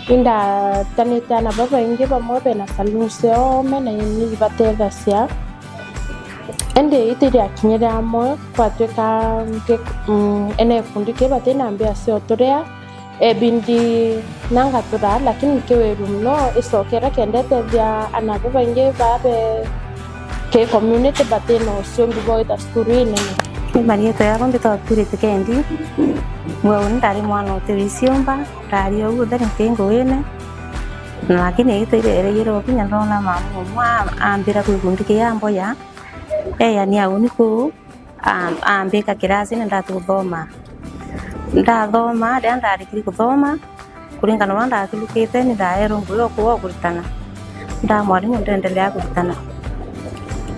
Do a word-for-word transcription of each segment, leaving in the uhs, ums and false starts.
Indatanite ana babaingi, bamwe bena saloon ciao me na ni ibatethacia. Indi itiriakinyire amwe, kwatwika nki-, mm, ene gikundi ki bati na mbia cia uturia, ebindi na ngatura, lakini nkiwiru mono icokera kenda itethia ana babaingi babe ki community bati na uciumbi bwa gwita cukuru inene. Ni marietwa yakwa mbitagwa Purity Kendi. Mbua uni ndari mwana uti wiciumba, ndari o utheri nti nguine, na lakini ite iregeire o kinya ndona mamu umwe a-, ambira kwi gikundi kia mboya, eeyania uni kuu, a-, ambika kirasine ndati kuthoma. Ndathoma, riria ndarikiri kuthoma, kuringana na uria ndathurukite, ni ndaerwe ngugi o kuu o kuritana. Nda mwarimu, ndendelea kuritana.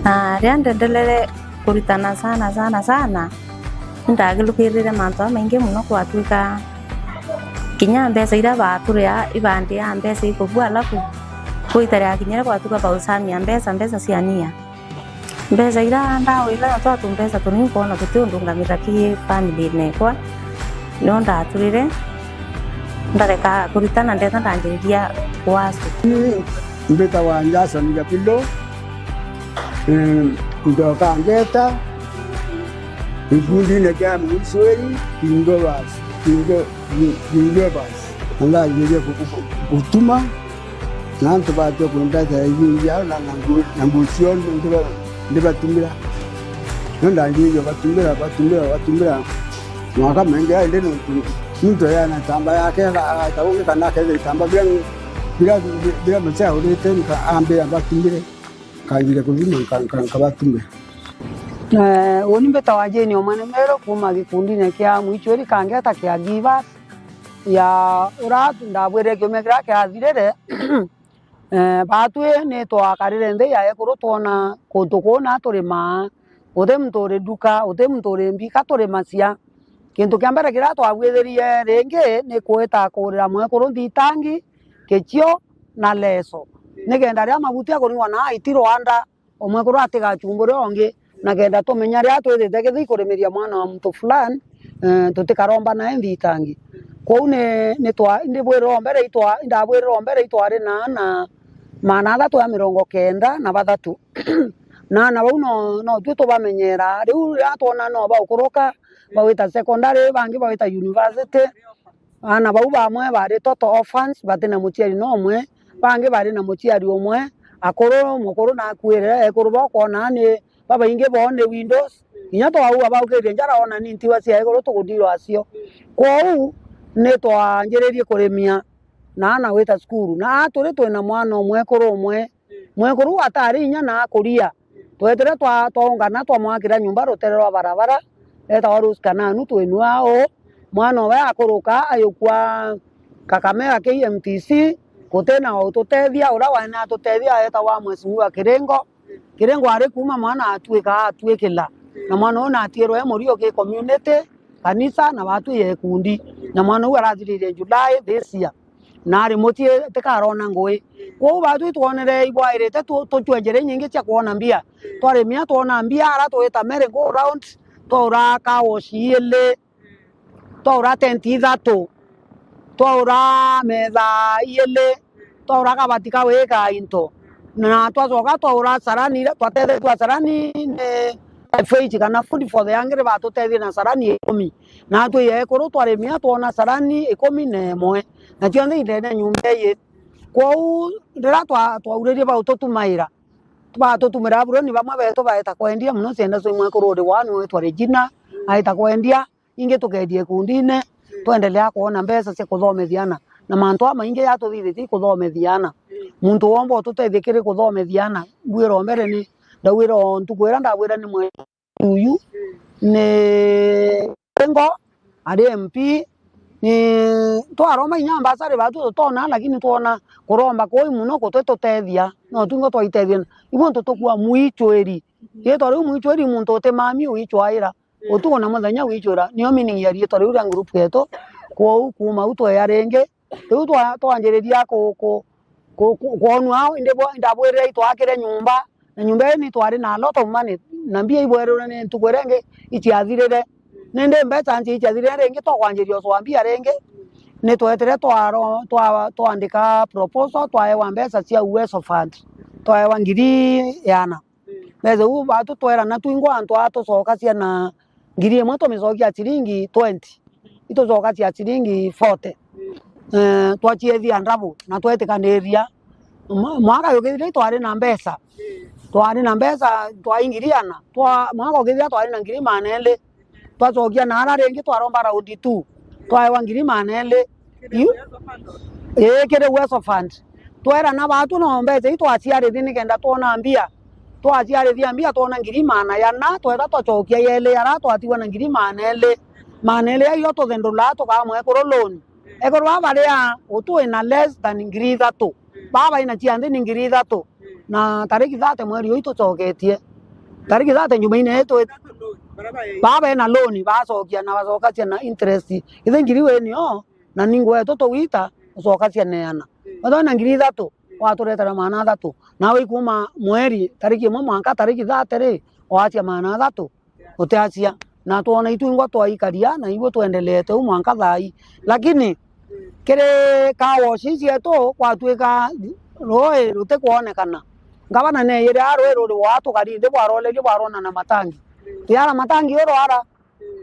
Na riria ndendelere kuritana sana, sana, sana, ni ndagilukirire mantu jamaingi mono, kwatwika kinya mbeca iria baturia ibandia mbeca ikubua, alafu gwita riakinyire kwatwika bausamia mbeca, mbeca ciania. Mbeca iria ndawira na twa tumbeca tunini, nkoona tuti undungamira ki family nekwa. Nio ndaturire, ndareka kuritana, ndeta ndanjiriria kuasu. Ni mbitagwa Jason Gapilo, eh, ndoka ngeta gikundine kia Mwicweri King Drovers, King Dro-, King Drovers. Na ndanjiria ku-, ku-, gutuma, na antu batua kundetera inyingi yao na, na nguo, na nguo cionthe ndiba-, ndibatumira. No ndanjirie batumira, batumira, batumira. Mwaka mengi indi nontu muntu yana itamba yake, aga-, agata ungi kana akethira itamba biria, biria, biria muciaurite, nika-, ambira batumire. Kanjiria kuthima, nka-, nka-, nkabatumira. Eh, uni mbitagwa Jane Omwene Meru, kuuma gikundine kia Mwicweri, kangeta kia Givers. Ya ura ndabwirire kiumia kiria kiathirire, eh, baatwi ni twakarire nthi ya ekuru, twona kuntu kuu na turimaa, guti muntu uri nduka, guti muntu uri mbika, turimacia. Kintu kia mbere kiria twabwithirie ringi ni kwita kuurira mwekuru nthitangi, kichio na leso, nikenda riria mabuti akuringwa na aiti rwanda, o mwekuru atigachumbure ungi, na kenda tumenya riria twithite githii kurimiria mwana wa muntu fulani, eh, tutikaromba nae nthitangi. Kwou ni, ni twa-, ndibwirire o mbere itwa-, indabwirire o mbere itwari na aana maana athatu ya mirongo kenda na bathatu. Na aana bau no, no tui tubamenyera. Riu riria twona no baukuruka, bawita secondary, bangi bawita university, aana bau bamwe baari total orphans, bati na muciari no umwe, bangi baari na muciari umwe, akuru, mukuru nakuire, ekuru bokwona ni babaingi bo ni widows, kinya twaua baukirie njara, ona ni ntiwa cia ekuru tukuthirwa acio. Kwou ni twanjiririe kurimia na aana gwita cukuru, na aa turi twina mwana umwe, ekuru umwe, mwekuru uu atari inya na akuria. Twetire twa-, twaungana, twamwakira nyumba rutere rwa barabara, etagwa Rose Kananu, twinua uu. Mwana owe akuruka, ayukua Kakamega K M T C, gutina wa ututethia, uria wari na atutethia etagwa Mheshimiwa Kiringo. Kiringo ari kuuma mwana atwika atwikila. Na mwana uu natwirwe murio ki community, kanisa, na batwi ya ikundi. Na mwana uu arathirire July this year. Na ari mucii tikarona ngui. Kwou batwi twonere ibwairite tu-, tucwe njira inyingi cia kwona mbia. Twarimia twona mbia, ara twita merry go round, twaura car wash iili, twaura tent ithatu, twaura metha iili, twaura kabati ka gwika into. Na twacoka twaura carani iria twatethetue carani ni F H kana Food for the Hungry batutethie na carani ikumi. Na twi ekuru twarimia twona carani ikumi na imwe, na cionthe indene nyumba ii. Kwou riria twa-, twauririe baututumaira, batutumira buroni, bamwe betu baeta kwendia mono, cienda cia mwekuru uri wa niwe witwa Regina, aeta kwendia, ingi tukendia ikundine, twendelea kwona mbeca cia kuthomethia ana. Na mantu jamaingi jatuthithitie kuthomethia ana. Muntu womba ututethia kiri kuthomethia ana, mbwira o mbere ni, ndawira o ntuku iria ndabwira ni mwe uyu ni Ngo ari M P, ni twaromba inya mbasari batu tutona, lakini twona kuromba kuu mono gutwi tutethia, no twingo twaitethia. Ibu ntu tukua mwichwiri. Riitwa riu mwichwiri muntu utimami wichwaira. Utuku na muthenya wichwira. Nio meaning ya riitwa riu ria group yetu. Kwou kuuma u tweya ringi, riu twa-, twanjiriria ku-, ku-, ku-, ku-, kwonua, indi bo-, ndabwirire itwakire nyumba, na nyumba ii ni twari na a lot of money, na mbia ibwererwe ni ntuku iria ingi iciathirire. Nindi mbeca nci iciathirire ringi, tokwanjiria ucwa mbia ringi. ni twetire twaro-, twa-, twandika proposal, twaewa mbeca cia Uwezo Fund, twaewa ngiri iana. Mbeca iu batu twerana twingwa antu aa tucokacia na ngiri imwe tumicokia ciringi twenty, itucokacia ciringi forty. Eh, twaciethia ndabu na twetikaniria. Mwa-, mwaka jukithira twari na mbeca, twari na mbeca, twai ngiri iana, twa-, mwaka ukithira twari na ngiri maana eli. Twacokia naara ringi twaromba round two, twaewa ngiri maana eli. Ii kiri Uwezo Fund. Twerana batu no mbeca ii twaciarithia nikenda twona mbia. Twaciarithia mbia twona ngiri maana yana, twetha twacokia yeli yara twatigwa na ngiri maana eli. Maana eli ayo tuthendulaa tukaa mwekuru loan. Ekuru baa baria utwi na less than ngiri ithatu. Baa baina cia nthi ni ngiri ithatu. Na tariki thirty mweri uyu tucoketie. Tariki thirty Jumaine ii twi-, baa bena loan bacokia na bacokacia na interest. Ithe ngiri wi nio, na ni ngwetu tugwita, ucokacia neana. Wethwa na ngiri ithatu, waturetera maana athatu. Nawe ikuma mweri, tariki imwe mwanka tariki thirty ri, wacia maana athatu. Utiacia. Na twona itwingwa twaikaria, na igwe twendeleete u mwanka thaa ii. Lakini, kiri car wash ii cietu, gwatuika ruui rutikwonekana. Ngavana neeyire aa ruui ruri waa tukari nthi bwarorerie bwarona na matangi. Yara matangi uru ara,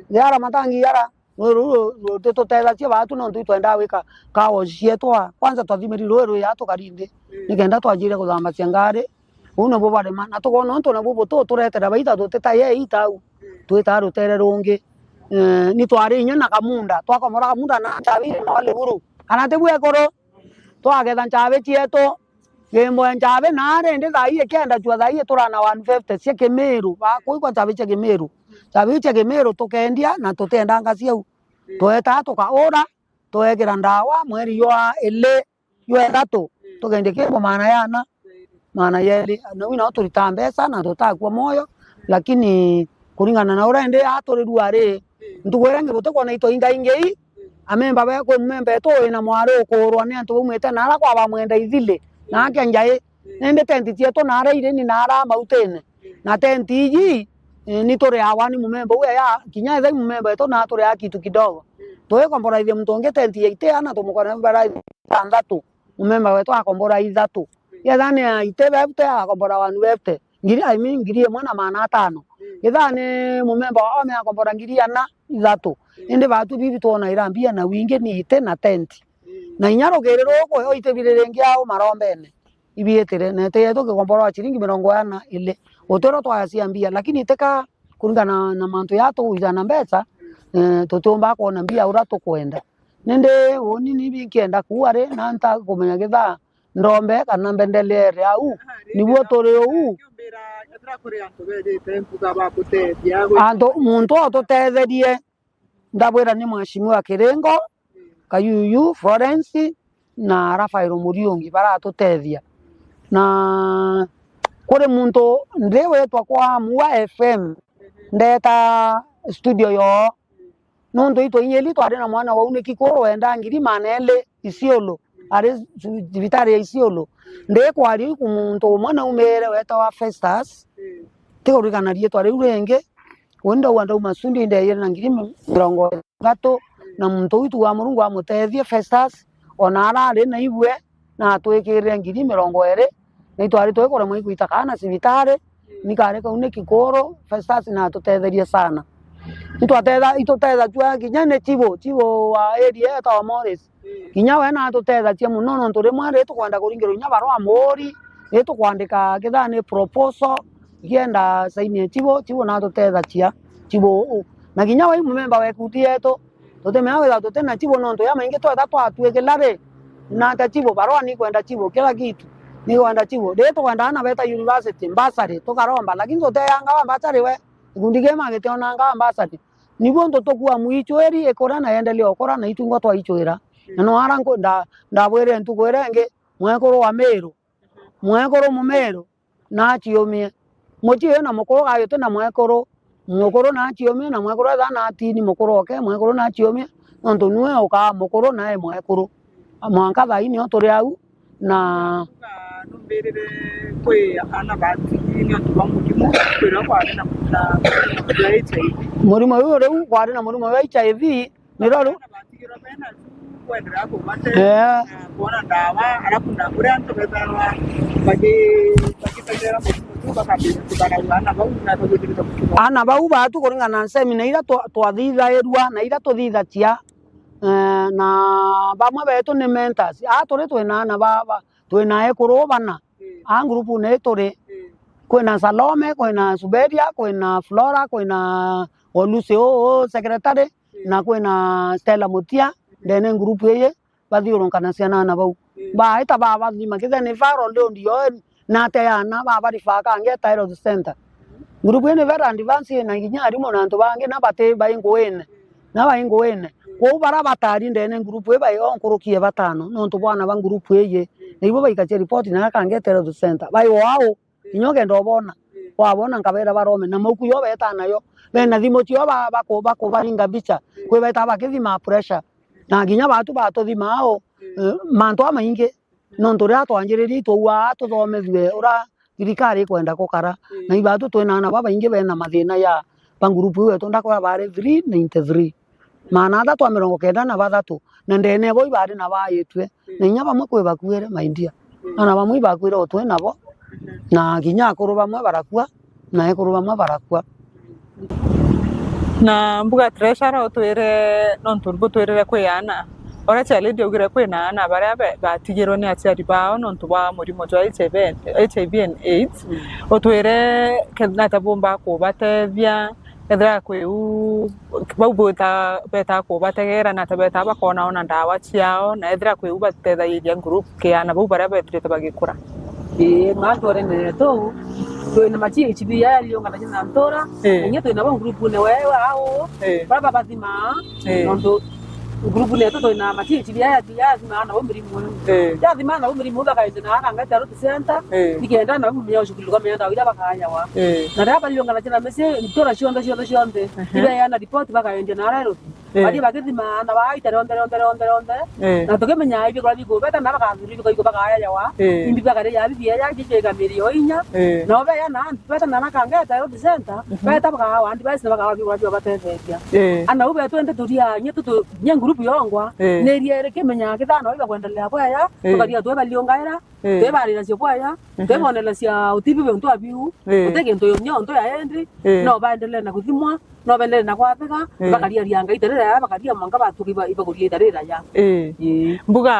yara matangi yara, ruui ruu ru-, rutituteethacia baatu nontu itwendaa gwika car wash cietu aa. Kwanza twathimiri ruui rwi aa tukari nthi, nikenda twajiria kuthambacia ngari. Uu nibu barema, na tukoona untu nabu bututuretera baitha tutitaye ita au. Twitaa rutere rungi. Eh, ni twari inya na kamunda, twakomora kamunda na nchabi iri no liguru. Kana tibu ekuru? Twagetha nchabi cietu, gimbo ya nchabi na rindi thaa ii ikienda cua thaa ii iturana one fifty cia Kimiru, bakuigwa nchabi cia Kimiru. Nchabi iu cia Kimiru tukendia na tutiendanga ciau. Twetaa tukaura, twekira ndawa, mweri jwa ili, jwa ithatu, tukendia kiri bo maana yana, maana yeli. Nau nao turitaa mbeca na tutakua moyo, lakini kuringana na uria indi aturirua ri, ntuku iria ingi gutikwona into ingaingi ii, amemba be, kwi mumemba etu wina mwari ukuurwa ni antu baumite naara kwa bamwenda ithili, na akia njai, nindi tenti cietu naara iri ni naara mautine. Na tenti iji, eh, ni turiagwa ni mumemba uu eya, kinya ethai mumemba wetu na turiaa kitu kidogo. Tugikomborithia muntu ungi tenti ya ite ana tumukomborithia ithanthatu, mumemba wetu akombora ithatu. Yetha ni ya ite fifty, akombora one fifty. Ngiri, I mean, ngiri imwe na maana atano. Yetha ni mumemba wa ome akombora ngiri ana, ithatu. Indi batu bibi twonaira mbia na wingi ni ite na tenti. Na inya rugiri ruku, o ite biri ringi au marombene. Ibiitire, na ite yetu gikomborwa ciringi mirongo ina ili. Utwirwa twacia mbia, lakini tika kuringana na mantu ya tuguithana mbeca, eh, tutiumba kwona mbia uria tukwenda. Nindi uni ni binkienda kuua ri, na ntakumenya githaa ndombe kana mbendeleere au. Nibuo turi uu. Antu, muntu o tutetherie. Ndabwira ni Mheshimiwa Kiringo, Kayuyu, Florence na Raphael Muriungi baratutethia. Na kuri muntu ndi witwa kwa Mua F M, ndeta studio yoo. Nontu itwainyiri twari na mwana wau ni kikuru wenda ngiri maana eli Isiolo, ari cibitari ya Isiolo. Ndikwaria iku muntu umwe naumire wetawa Festus, tikuririkana riitwa riu ringi, Uni ndauga ndauma studio indeejire na ngiri mirongo ithatu, na muntu uu tugaa Murungu amutethie Festus, ona ara ari na ibue, na atwikirire ngiri mirongo iri, na itwari tugikuremwa igwita kaana cibitari, ni kari kau ni kikuru, Festus na atutetherie sana. Itwatetha-, itutethacua kinya ni chibu, chibu wa area etawa Morris. Kinya we natutethagia mono, nontu rimwe ri tukwenda kuringirwa inya barua muuri, ri tukwandika kethira ni proposal, ikienda saini ya chibu, chibu natutethagia, chibu uu. Na kinya we i mumemba wa ikundi yetu, tutimenya withirwa tutina chibu, nontu ya maingi twetha twatuikila ri, nata chibu, barua nikwenda chibu, kila kitu nikwenda chibu. Ri tukwenda ana beta university, bursary, tukaromba, lakini tuteanga wa bursary we, gikundi kii magitionanga wa bursary. Nibu untu tukua mwichwiri ikura na yendelee ukura na itwingwa twaichwira. Na no ara nku-, nda-, ndabwirire ntuku iria ingi, mwekuru wa Miru, mwekuru Mumiru, nachiumie. Muchie na mukuru kayo ti na mwekuru, mukuru nachiumie, na mwekuru etha natini mukuru oke, mwekuru nachiumie, nontu niwe ukaa mukuru nae mwekuru. Mwanka thaa ii nio turi au, na numbirire kwi ana batigiri ni antu ba murimo, kwira kwari na, na, na H I V. Murimo uyu riu kwari na murimo wa H I V, niro riu ana batigirwe bena tu, Kwendelea kubateethia, eh, na kwona ndawa, alafu na kuria antu bethairwa bagi-, bagitegeera murimo juu bakambiriria kutharau aana bau na bagwitikiria gutigwa. Aana bau baatu kuringana na nsemi na iria twa-, twathithairua na iria tuthithagia, eh, na bamwe beetu ni mentors. Aa turi twina aana ba, ba, twina ekuru bana. Mm. Aa ngurupune ii turi, mm, kwina Salome, kwina Suberia, kwina Flora, kwina Olusi uu, uu secretary, mm, na kwina Stella Mutia, mm, ndene ngurupu ii bathiurunkanagia na aana bau. Mm. Baita babathima kitheni faro ndio ndio na ate aana babaribaa Kangeta Health Center. Ngurupu ii ni very advance, ina kinya arimu na antu bangi na bati bai nguine. Na bai nguine. Kwou baria batari ndene ngurupu ii bai o nkuruki ya batano, nontu bwa aana ba ngurupu ii, na ibo baikagia ripoti na Kangeta Health Center. Bai o au, kinya ugenda ubona, wabona nkabera barome, na mauku yo beta nayo, bena thimu cio ba-, baku-, bakubaringa mbicha, kwi beta bakithima pressure, na kinya batu batuthima au, eh, mantu amaingi. Nontu riria twanjiririe itwauga tuthomethue uria thirikari ikwenda gukara, mm, na ibatu twina aana babaingi bena mathina ya ba ngurupu iu yetu, ndakwira bari three ninety-three, maana athatu a mirongo kenda na bathatu, na ndene bo ibari na baitue, mm, na inya bamwe kwi bakuire, my dear. Mm. Aana bamwe ibakuire o twi nabo, mm, na kinya akuru bamwe barakua. Na ekuru bamwe barakua. Na mbuga treasurer utwire, nontu butwirire kwi aana, uria chairlady augire kwina aana baria be-, batigirwe ni aciari bao nontu bwa murimo jwa H I V and, H I V and AIDS. Mm. Utwire ke-, nata bumba kubatethia, ethira kwi u, bau bwita-, beta kubategera, nata beta bakona ona ndawa ciao, na ethira kwi u batethagiria group ki aana bau baria bethirite bagikura? Ii, mantu arendere tu, twina ma G H B aya yaliunganagia na ntura, ii, na inya twina bo ngurupune wewe au, ii, baria babathimaa, ii, nontu ngurupune yetu twina ma G H B aya yathimaa na bo mirimu iu. Ii. Yathimaa na bo mirimu iu bakaendia na Kangeta Health Center, ii, nikenda na bo menya ushughulikia menya ndawa iria bakayawa. Ii. Na riria baliunganagia na misi, ntura cionthe, cionthe, cionthe, ehe, ibeana ripoti bakaendia na Nairobi. Ii. Baria bagithima na baita rionthe, rionthe, rionthe, rionthe. Ii. Na tukimenya ibi kura bikubeta na bakathuru ibi kwa iku bakayawa. Ii. Imbi bakaria bibi ya giki kamiri o inya. Ii. Na obeya na antu beta na Kangeta Health Center, mhm, beta bakawa antu besi na bakawa bikura bio batethekia. Ii. Ana ube twende turia nye tutu nye group yongwa. Ii. Ni ria iri kimenya kithano iga kwendelea bwaya, ii, tukaria tu baliungaira. Ii. Twibariracia bwaya, mhm, twiboneracia utibi untu abiu, ii, uti kintu nyo untu ya endi, ii, no baendelee na kuthimwa, no baendelee na kwathika, ii, bakariaria Ngai tarira ya, bakaria mwanka batuka iba-, ibakuria itarira ya. Ii. Ii. Mbuga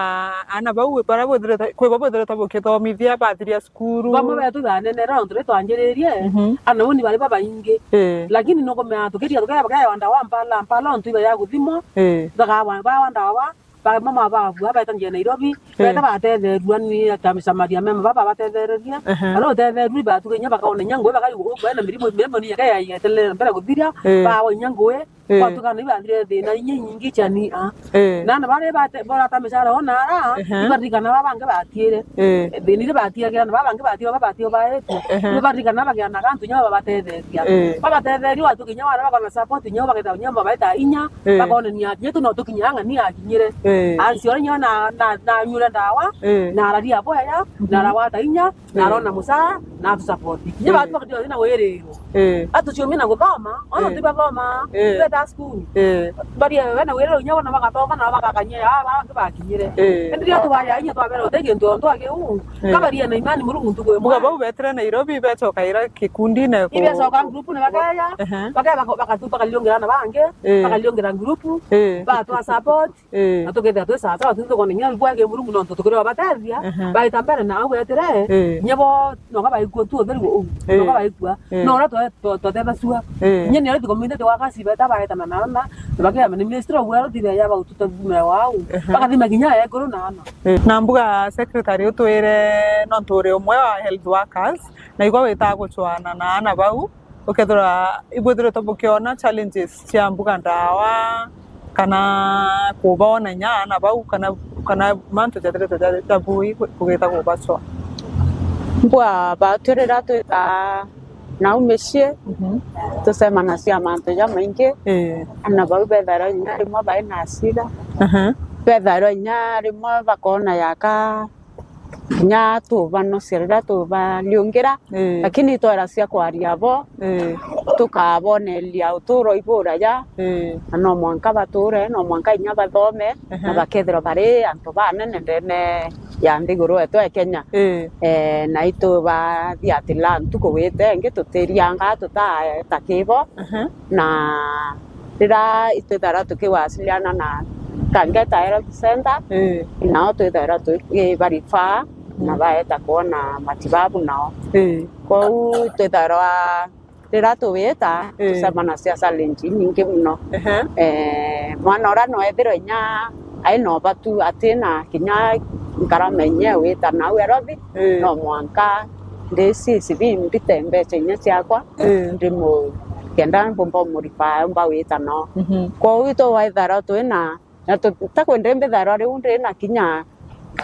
aana bau bara bwithirite, kwi bo bwithirite bukithomithia, bathiria cukuru? Bamwe betu banenera nontu ri twanjiririe, mhm, aana bau ni bari babaingi. Ii. Lakini nukumenya tukiria tukeya, bakeya ndawa mpala, mpala nontu iba ya kuthimwa, ii, bakawa, bawa ndawa, ba-, mama babua, beta njia Nairobi, eh, beta batetherua ni ta misamaria mema, baba batethereria, aha, ara utetherua ibatuka inya bakaona inya ngui, bakai-, bena mirimu, mirimu ni yake ya yeterere mbere kuthiria, eh, bawa inya ngui, eh, kwatukana ibathire thina inya inyingi cia ni a. Eh. Na ana baria bate-, borata micara ona ara, aha, ibaririkana baba bangi batire. Eh. Thina iria batiagira na baba bangi batire, baba batire baetu. Aha. Ibaririkana bagiana gantu inya babatetheria. Eh. Babatetheria watuka inya wara bakona support inya bageta inya babaeta inya. Eh. Bakonania kinya tu no tukinya ng'ani akinyire. Eh. Aciora inya na, na, na anyure ndawa, eh, na araria bwega, mhm, na arawata inya, na, eh, arona mucara, na atu support. Kinya, eh, batu bakati bathina wirirwo. Eh. Atu ciumia na guthoma, ona, eh, tibathoma, eh, tibeta school. Eh. Baria wena wirirwo inya bona bagathoma na bagakanyia ya ba bangi bakinyire. Eh. Indi ria tubaya inya twabera utegie ntu ontu akiu. Eh. Kabaria na imani Murungu ntuku imwe. Mbuga bau betire Nairobi, becoka ira kikundine ku- ibecoka group ni bakeya, ehe, bakeya baka-, bakatu-, bakaliongera na bangi, eh, bakaliongera group, eh, batwa support, eh, na tukethira twi sawa sawa, tuti tukona inya bwage Murungu nontu tukiri obatethia, ehe, baita mbere na au betire, eh, inya bo noka baikua tu utheri uu, eh, noka baikua, eh, no ura twa-, twa-, twatethacua. Eh. Inya ni ariti community wa kasi beta baetana na ana, na bakeya ni ministry of health ibe ya bagututa thumira wau, ehe, bakathima kinya ekuru na ana. Eh, na mbuga secretary utwire nontu uri umwe wa health workers, na igwe witaga gucwana na ana bau, ukethirwa ibwithiritwe bukiona challenges cia mbuga ndawa, kana kubona inya ana bau, kana, kana mantu jathiritwe ja, ja bui ku-, kugita kubacwa. Mbuga batu riria twita nau micii, mhm, tucemanagia mantu jamaingi. Ii. Ana bau bethairwa inya rimwe bai na asira. Aha. Bethairwa inya rimwe bakona yaka kinya tubanocia riria tubariungira, Ii. lakini itwera cia kwaria bo, Ii. tukaboneria uturo iburaja, Ii. na no mwanka bature, no mwanka inya bathome, Ehe. na bakethirwa bari antu banene ndene ya nthiguru yetu ya Kenya. Ii. Eh, na itubathia ati la ntuku wite ingi tutirianga tutaeta kibo, Ehe. na riria itwithairwa tukiwasiliana na Kangeta Health Center, Ii. nao twithairwa tukibarifaa na Mm. baeta kwona matibabu nao. Ii. Kwou twithairwa riria tuwita, Ii. tucemanagia challenge inyingi muno. Ehe. Eh, mwana uria no ethirwa inya aina ubatu atina kinya nkarama inya wita nau Nairobi, Ii. no mwanka ndicisibi mbite mbeca inya ciakwa, Ii. ndimu kenda mbumba umurifaa umba wita no. Mhm. Kwou itwaithairwa twina na tu-, takwende mbithairwa riu ndi na kinya,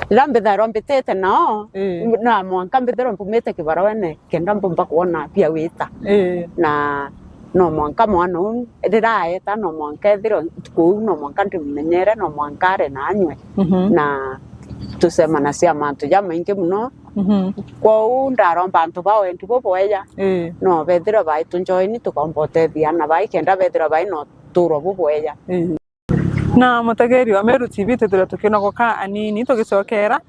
riria mbithairwa mbitite nao, Ii. na mwanka mbithirwe mbumite kibarwene kenda mbumba kwona bia wita. Ii. Na no mwanka mwana uu riria aeta, no mwanka ethirwe ntuku uu, no mwanka ndimumenyere, no mwanka are na anywe. Mhm. Na tucemanagia mantu jamaingi muno. Mhm. Kwou ndaromba antu ba wendi bubweja, Ii. no bethirwe baitunjoini tukomba utethia na bai kenda bethirwe bai na uturo bubweja. Ii. Na mutegeri wa Meru T V, twithirwe tukinogoka anini tugicokera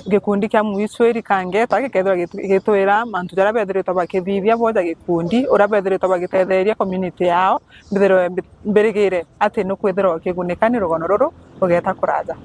gikundi kia Mwicwiri Kangeta gikethirwa gitu-, gitwira mantu jaria bethiritwe bakithithia bo ja gikundi, uria bethiritwe bagitetheria community yao, mbithirwe mbi-, mbirigire ati nukwithirwa ukigunika ni rugono ruru rugeta kuraja.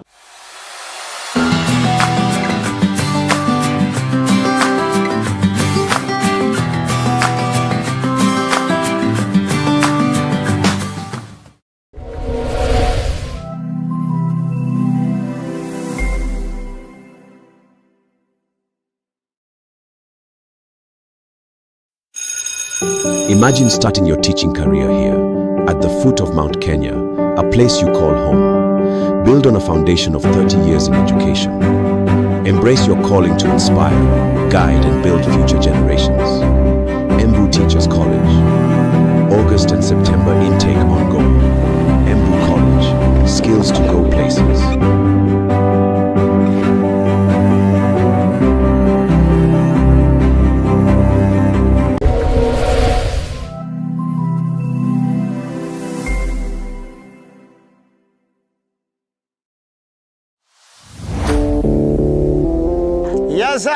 Imagine starting your teaching career here, at the foot of Mount Kenya, a place you call home. Build on a foundation of thirty years in education. Embrace your calling to inspire, guide, and build future generations. Embu Teachers College. August and September intake ongoing. Embu College. Skills to go places. Yes, sir.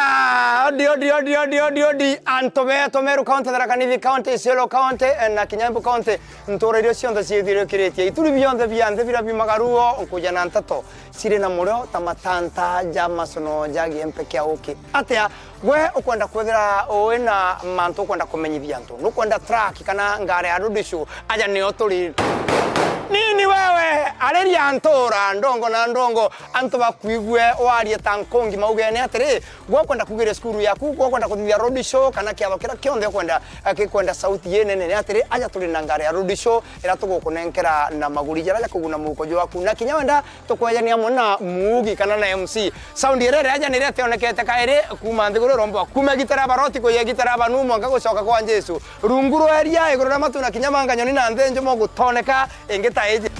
Odi, odi, odi, odi, odi, odi. Antu betu Meru County, Tharaka Nithi County, Isiolo County, eh, na kinya Embu County, ntura iria cionthe ciithiurukiritie. Ituri bionthe bia nthi biria biumagaruo nkuja na nteto ciri na murio ta matanta ja macono ja giempe kia uki. Atia? Gwe ukwenda kwithira wi na mantu ukwenda kumenyithia antu, nukwenda track kana ngari ya road show, aja nio turi. Nini wewe, ariria ntura ndongo na ndongo, antu bakwigue warie ta nkongi maugene atiri, gwe ukwenda kugiria cukuru yaku, gwe ukwenda kuthithia road show, kana kiatho kiria kionthe ukwenda, eh, gikwenda sauti inene, ni atiri, aja turi na ngari ya road show, iria tugukunenkera na maguri jaria jakuguna muhuko jwaku, na kinya wenda tukwejania amwe na muugi kana na M C. Sound iria iraja niria tionekete kairi kuuma nthiguru irombwa. Kuuma gitara baroti kuya gitara banu mwanka gucoka kwa Jesu. Rungu rwa iria, iguru ria matu na kinya manga nyoni na nthi njumo gutoneka ingi ta iji.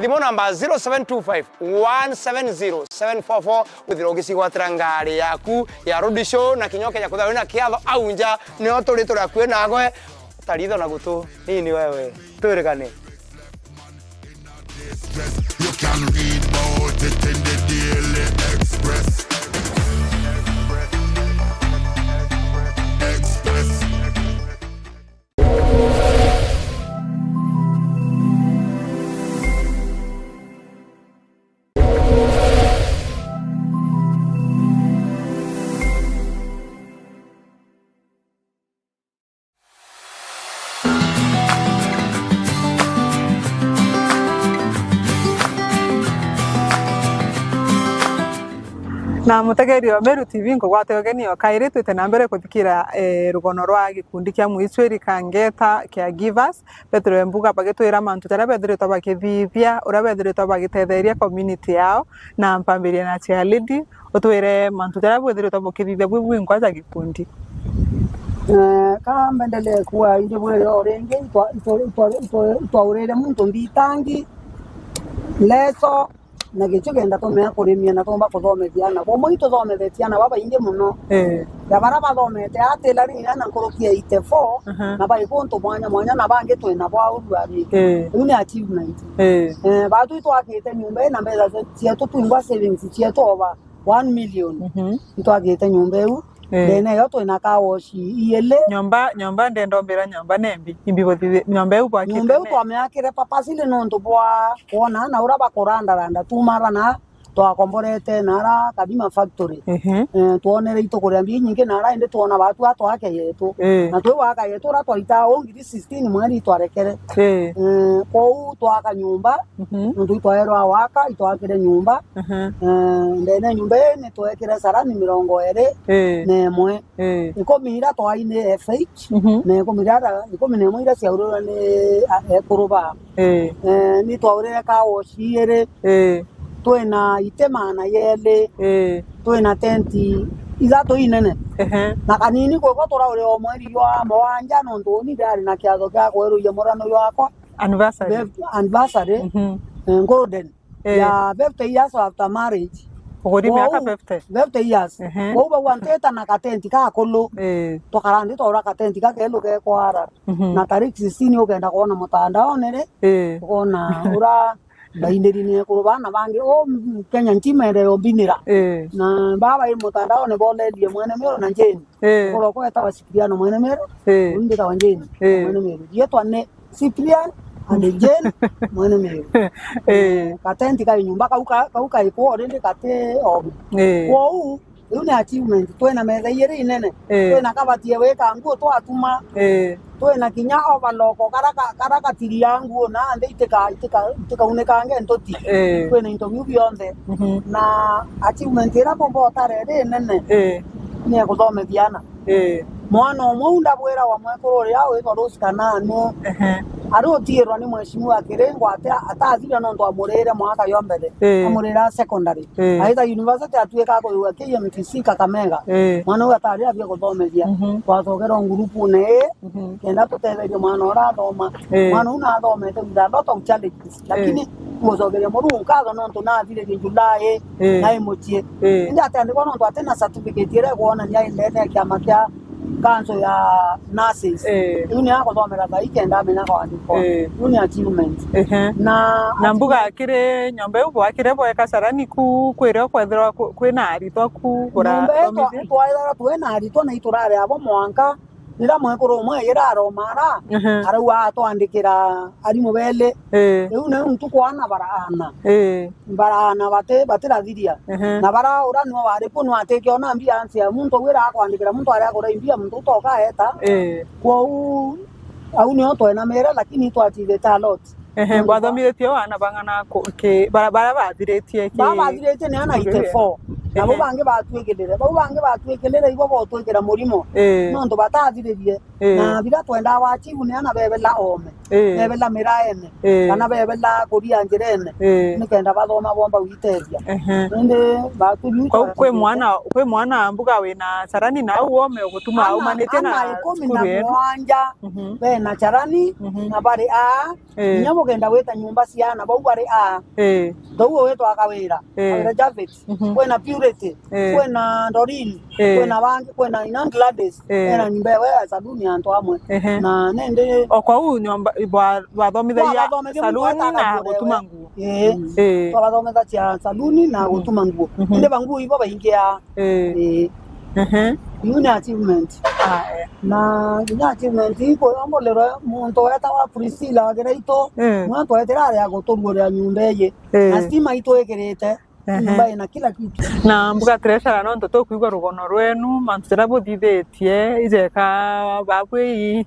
Thimu namba zero seven two five, one seven zero, seven four four. Withirwa ugicigwatira ngari yaku ya road show na kinya ukeja kwithirwa wina kiatho au nja, nio turi turi akui nagwe. Taritho na gutu nini wewe. Twirigane. You can read about it in the Daily Express. Express. Na mutegeri wa Meru T V, nkugwate ugeni o kairi, twite na mbere kuthikira, eh, rugono rwa gikundi kia Mwicwiri Kangeta Caregivers, Petero Mbuga bagitwira mantu jaria bethiritwe bakithithia, uria bethiritwe bagitetheria community yao, na mpambirie na chair lady, utwire mantu jaria bwithiritwe bukithithia bwi bwingwa ja gikundi. Eh, ka mbendelee kuwa indi bwire o ringi, itwa-, itwa-, itwa-, itwa-, itwaurire muntu mbitangi, Leso na gichu kenda tumea kurimia na tumba kuthomethia ana. Kwa mwei tuthomethetie ana babaingi muno. Eh. Ya bara bathomete a tailoring ana nkuruki ya eighty-four, aha, na bai kuntu mwanya mwanya na bangi twina bwa uruari. Eh. Riu ni achievement. Eh. Eh, batu itwakite nyumba ina mbeca cietu twingwa savings cietu over one million. Mhm. Itwakite nyumba iu. Eh. Ndene yo twina car wash iili. Nyomba, nyomba ndenda umbira nyomba nembi, imbi buthithi-, nyomba iu bwakite nyomba iu ne? Twamiakire papasili nontu bwa kwona na ura bakurandaranda tumara na twakomborete na ara Kadima factory. Ehe. Eh, twonere itukuria mbi nyingi na ara indi twona batu atwake yetu. Eh. Na twi waka yetu ura twaita o ngiri sixteen mweri itwarekere. Eh. Eh, kwou twaka nyumba, mhm, nontu itwaerwa waka, itwakire nyumba. Aha. Eh, ndene nyumba ii ni twekire sarani mirongo iri, eh, na imwe. Eh. Ikumi ira twaine F H, mhm, na ikumi ira, ikumi na imwe ira ciaurirwe ni, a, ekuru ba. Eh. Eh, ni twaurire car wash iiri. Eh. Twina iti maana yeli. Eh. Twina tenti ithatu inene. Ehe. Na kanini kwikwa turaurire o mweri jwa mugwanja nontu uni ndari na kiatho kia kweruria murano jwakwa. Anniversary. Birth-, anniversary. Mhm. Eh, golden. Eh. Ya fifty years after marriage. Uguri miaka fifty? Fifty years. Ehe. Kwou bau anteta na katenti kakulu. Eh. Tukara nthi twaura katenti kakelu gekwara. Mhm. Na tariki sixteen ukenda kwona mutandaone ri, eh, ukona ura bainiri ni ekuru bana bangi. O Kenya ntima ende yombinira. Eh. Na baba i mutandaone bolerie mwene Meru na Jane. Eh. Ukoro kwetawa Cipriano mwene Meru. Eh. Uyu nditawa Jane. Eh. Mwene Meru. Yetwa ne Cyprian and Jane mwene Meru. Eh. Katenti kai nyumba kau ka-, kau kai kwoo rindi kati obi. Eh. Kwou, iu ni achievement. Twina metha iiri inene. Eh. Twina kabatie wika nguo twatuma. Eh. Twina kinya overlock kara ka-, kara katiria nguo na nthi itika-, itika-, itikaunikange ntuti. Eh. Twina into biu bionthe. Mhm. Na achievement iria bumba utare iri inene, eh, ni ya kuthomethia ana. Eh. Mwana umwe u ndabwira wa mwekuru uria witwa Rose Kananu, ehe, ari utiirwa ni mheshimiwa Kiringo ati atathire nontu amurire mwaka yo mbere, eh, amurira secondary. Eh. Aita university atuika akuyua K M T C Kakamega. Eh. Mwana u atari abia kuthomethia. Mhm. Twacokera o ngurupune ii, mhm, kenda tutetherie mwana uria athoma. Eh. Mwana u nathomete with a lot of challenges, lakini, eh, ngucokeria Murungu nkatho nontu nathiririe July, eh, nai mucii. Eh. Indi atiandikwa nontu atina certificate iria ikwonania i ndene ya kiama kia council ya nurses. Eh. Riu ni aguthomera thaa ii kenda amenya kwandikwa. Eh. Riu ni achievement. Ehe. Na na mbuga akiri nyomba iu bwakire bweka carani ku, kwirio kwethirwa ku-, kwina aritwa ku nyomba iu twa-, burathomithia? Twaithirwa twina aritwa na iturari abo mwanka riria mwekuru umwe aijire aromara, ehe, arauga atwandikira arimu beli. Eh. Riu niu ntuku ana baraana. Eh. Baraana bati-, batirathiria. Ehe. Na bara uria niwe wari ku niwe atikiona mbia ansi ya muntu ugwira akwandikira muntu aria akura mbia muntu utoka eta. Eh. Kwou au nio twenamire lakini itwachithite a lot. Ehe, nontu bwa- bwathomithitie o ana bang'ana ku-, ki-, bara-, bara bathiritie ki-, bara bathiritie ni ana eighty-four. Nabo, ehe, bangi batwikirire. Bau bangi batwikirire ibo botwikira murimo. Eh. Nontu batathiririe. Eh. Na biria twendaa wachibu ni ana bebela oome. Eh. Bebela miraene. Eh. Kana bebela kuria njirene. Eh. Nikenda bathoma bomba gwitethia. Ehe. Indi batu biu. Kwou kwi mwana, kwi mwana mbuga wina carani na au oome ugutuma ana, aumanite na ana ikumi na cukuru yenu? Mugwanja, mhm, bena carani, mhm, na bari aa. Eh. Kinya bugenda gwita nyumba cia ana bau bari a. Eh. Thou ugwitwa Kawira, eh, Kawira Javit, mhm, kwina Purity, eh, kwina Doreen, eh, kwina bangi, kwina ina Gladys, eh, kwina nyumba ewe ya saluni antu amwe. Ehe. Na nindi o kwou nyomba bwa-, bwathomithagia saluni na gutuma nguo. Eh. Mm. Eh. Twabathomithagia saluni na, mhm, gutuma nguo. Mhm. Indi banguo ibo baingia. Eh. Eh. Ehe. Iu ni achievement. Ah, eh. Na kinya achievement ikwiyombolirwe muntu wetawa Priscilla wa Kiraitu, eh, mwe twetira ari aguturugurira nyumba iji. Eh. Na stima itwikirite, ehe, nyumba ina kila kitu. Na mbuga treasurer, nontu tukwigua rugono rwenu, mantu jaria buthithitie, ijeka babwi i,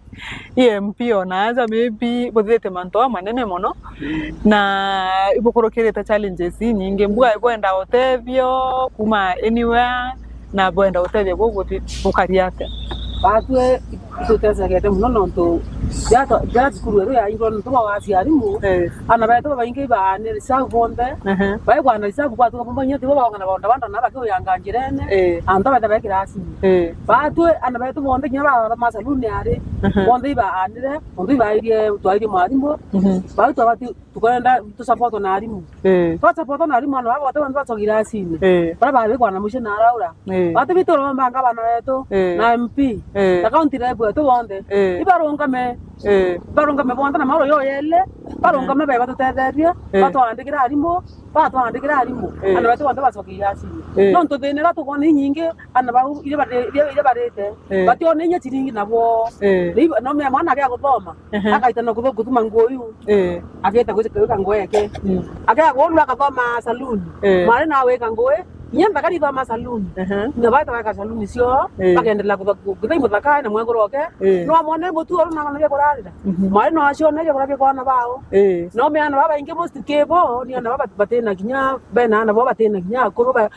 i M P ona aja, maybe buthithitie mantu amanene mono. Na ibukurukirite challenges inyingi, mbuga ibwenda utethio kuma anywhere, na bwenda utethio buu buthi-, bukari atia? Batwe itutesegete mono nontu ja twa-, ja cukuru iru yaingirwe nontu bwa wasi arimu, eh, ana betu babaingi ibaane reserve bonthe, ehe, baikwana reserve kwatuka bumba inya tibo baongana bonda banda na bakiuyanga njirene, eh, antu betha be kirasini. Eh. Batwe ana betu bonthe kinya bathoma saluni ari, ehe, bonthe ibaanire, nontu ibairie twairie mwarimu, mhm, bau twabati Kwenda tusapotwe na arimu. Eh. Twasapotwa na arimu, ana baba bonthe bonthe bacoka iracine. Eh. Baria babikwa na mucii na araura. Eh. Batu bitu uromba ngavana wetu, eh, na M P, eh, na county rep wetu bonthe. Eh. Ibarungame. Eh. Barungame bonthe na mauro yo yele. Barungame, eh, beba batutetherie, eh, batwandikira arimu, batwandikira arimu. Eh. Ana betu bonthe bacoka iracine. Eh. Nontu thina iria tukwona inyingi, ana bau iria bari-, iria, iria barite, eh, bationa inya ciringi nabo. Eh. Ni iba-, no mea mwana agia guthoma, ehe, akaita na kuthu-, kuthuma nguo iu. Eh. Ageta gwika nguo yake. Mm. Agia kuonwa akathoma saloon. Eh. Mwana na wika nguo, inya nthaka ni thoma saloon. Ehe. Na baita weka saloon cio, eh, bakendelea kutha-, ku-, kuthai muthaka na mwekuru oke. Eh. No amone mutu oro na na kurarira. Mhm. Mwana no acione kurabia kwa ana bao. Eh. No mea ana baba ingi most kibo, ni ana baba batina kinya, bena ana baba batina kinya akuru ba-,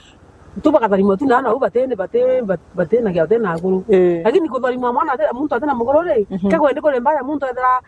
tu bakatharimwa tu na ana au batene, bate-, bat-, batena gia, batena akuru. Eh. Lakini kutharimwa mwana ate, muntu atena mukuru ri, mhm, kagwende kuri mbaya muntu ethira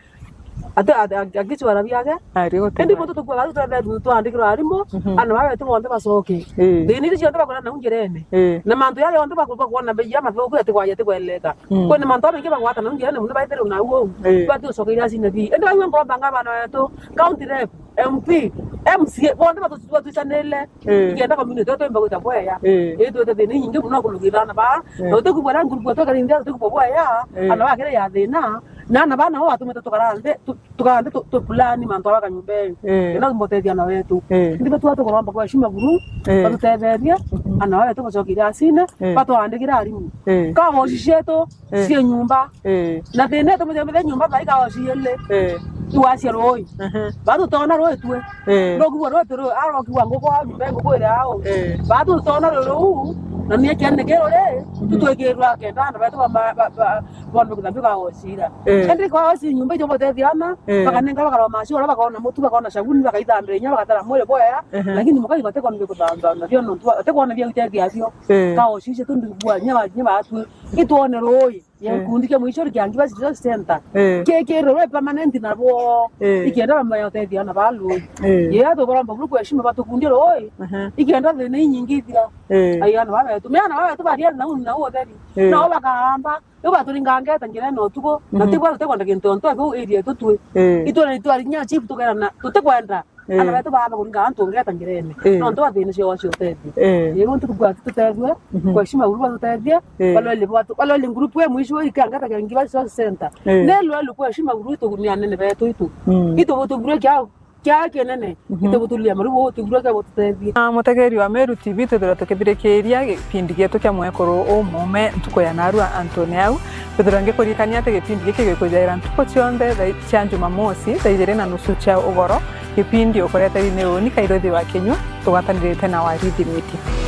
ate, ate, akicwara biake. Ari gutuma. Indi muntu tukua gatu twethe twandikirwa arimu, mhm, ana bawe tu bonthe bacoke. Eh. Thina iria cionthe bakora nau njirene. Eh. Na mantu yale yonthe baku-, bakuona bei ya mathuku ati kwaja ati kweleka. Mm. Kwina mantu maingi bagwata nau njirene muno baithire na uo. Eh. Bati ucokeire acine bi. Indi baiwe ngomba ngabana wetu, county rep, M P, M C A, bonthe batu-, batwicanile. Eh. Ikienda community yetu imba gwita bwega. Eh. Itwite thina inyingi muno kurugirana ba. Eh. Na utikubwa na ngurubu twekara nthi, utikubwa bwega. Eh. Ana bakire ya thina. Na ana bana bo batumite tukara nthi, tu-, tukara nthi tu-, tu plan mantu aba kanyumba. Eh. Ina mbotethia na wetu. Eh. Ndi betu tukuromba kwa heshima buru. Eh. Batutetherie. Mhm. Ana wetu bacokire acine. Eh. Batwandikira arimu. Eh. Kagoci cietu, eh, cie nyumba. Eh. Na thina yetu muthembe nyumba thaika oci ile. Eh. Iwacia rui. Aha. Batu tona rui tue. Eh. No kugua rui turu, aro kugua nguku au nyumba nguku ile au. Eh. Batu tona rui ruu, na mie kiane kero re, mhm, tutwekirwa kenda na batu ba, ba, ba, bondo kutambika ocira. Eh. Ende kwa oci nyumba ijo bote thiana, eh, bakanenga bakaro macio, bakona mutu, bakona sabuni, bakaithambira inya, bakatara mwire boya, ehe, lakini mukai bate kona bia kuthamba, na bio nontu, bate kona bia gutethia bio. Eh. Ka oci icio tundu bwa, nya ba, nya batue. Itwone rui. Ya, eh, gikundi kia mwisho kia Ngibasi Resource Center. Eh. Ki, ki rui permanent na bo. Eh. Ikienda bamaya utethia na ba rui. Eh. Ye atukuromba buru kwa heshima batukundie rui. Aha. Ikienda thina inyingi ithira. Eh. Ai, ana babetu. Me ana babetu baria na uni na utheri. Eh. Nao bakaamba. Yo baturinga ngeta ngire no tuko. Na, mhm, tigwa tutekwenda kintu onto abo area tutwe. Eh. Itwere itwari nya chief tukera na tutekwenda. Eh. Ana betu baaba kuringa antu ngeta ngirene. Eh. Nontu bathina cio wacio utethia. Eh. Yego ntu kwa tutethwe, mhm, kwa heshima buru batutethia, eh, balole batu, balole group we mwisho ikangata kia Ngibasi Resource Center. Eh. Ne lwelu kwa heshima buru itu ni anene betu itu. Mm. Itu butu buru kia, kia kinene. Mhm. Itu butulia maru butu buru kia bututethia. Na mutegeri wa Meru T V, twithirwa tukithirikiria gipindi gietu kia mwekuru umume ntuku ya narua antune au. Twithirwa ngikuririkania ati gipindi giki gikwijaira ntuku cionthe thaa cia Jumamosi, thaa ijiri na nusu cia ugoro. Gipindi ukureteri ni uni Kairuthi wa Kinyua, tugwatanirite na Warithi Media.